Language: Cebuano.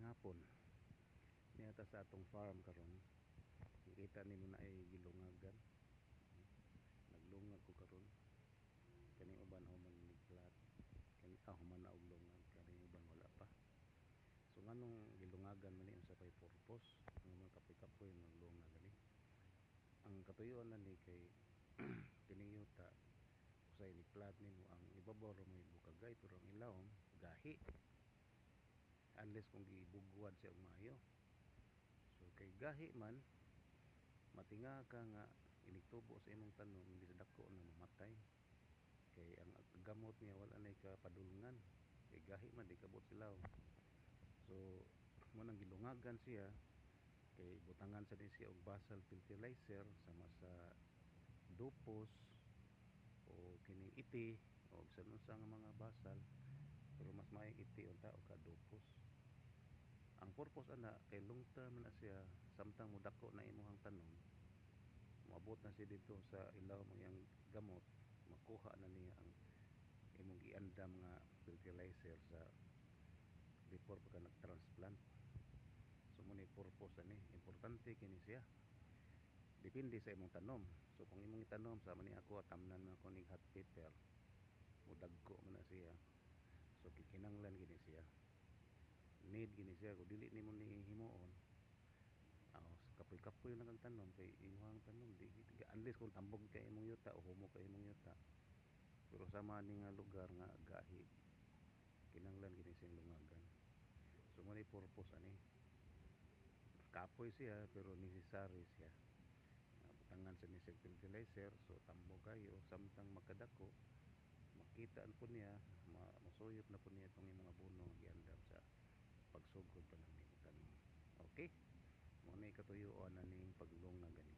Maayong hapon. Niya ta sa atong farm karon. Makita nimo na ay gilungagan. Naglungag ko karon. Kani uban human ni plat. Kani human na og lungag, kani uban wala pa. So nganong gilungagan man ni, unsa pay purpose? Nga kapoy-kapoy maglungag ani. Ang katuyuan ani kay kini yuta usay ni plat nimo, ang ibabaw ra may bukagay pero ang ilawom gahi. Unless kung gibugwad siya og maayo. So kay gahi man, matinga ka nga inigtubo sa imong tanom, imbis dako na mamatay. Kay ang gamot niya wala nay kapadulngan. Kay gahi man, di kabot silaw. So mo nang gilungagan siya kay butangan sa din siya og basal fertilizer sama sa dupos o kining iti o bisan unsa nga mga basal, pero mas maayong iti unta o ka dupos. Ang purpose ana kay long term na siya, samtang modako na imong tanom, moabot na siya dito sa ilawom ang iyang gamot, makuha na niya ang imong giandam nga fertilizer sa before pa ka nag-transplant. So mo ni purpose ani, importante kini siya. Depende sa imong tanom. So kung imong itanom sama ni ako, tamnan man ako ning hot pepper, mudagko man na siya. So gikinahanglan gini siya. Need gini siya. Kung dili nimo ni himuon, kapoy-kapoy lang kang tanom kay imong tanom di, unless kung tambog kay imong yuta o humok kay imong yuta. Pero sama ni nga lugar nga gahi, kinahanglan gini siyang lungagan. So mo ni purpose ani. Kapoy siya pero necessary siya. Butangan sa ni siya fertilizer, so tambog kayo samtang magkadako, makita po niya, masuyop na po niya itong imong abono nga giandam sa pagsugod pa lang nimo tanom. Okay? Mo na katuyuan na ning paglungag gani.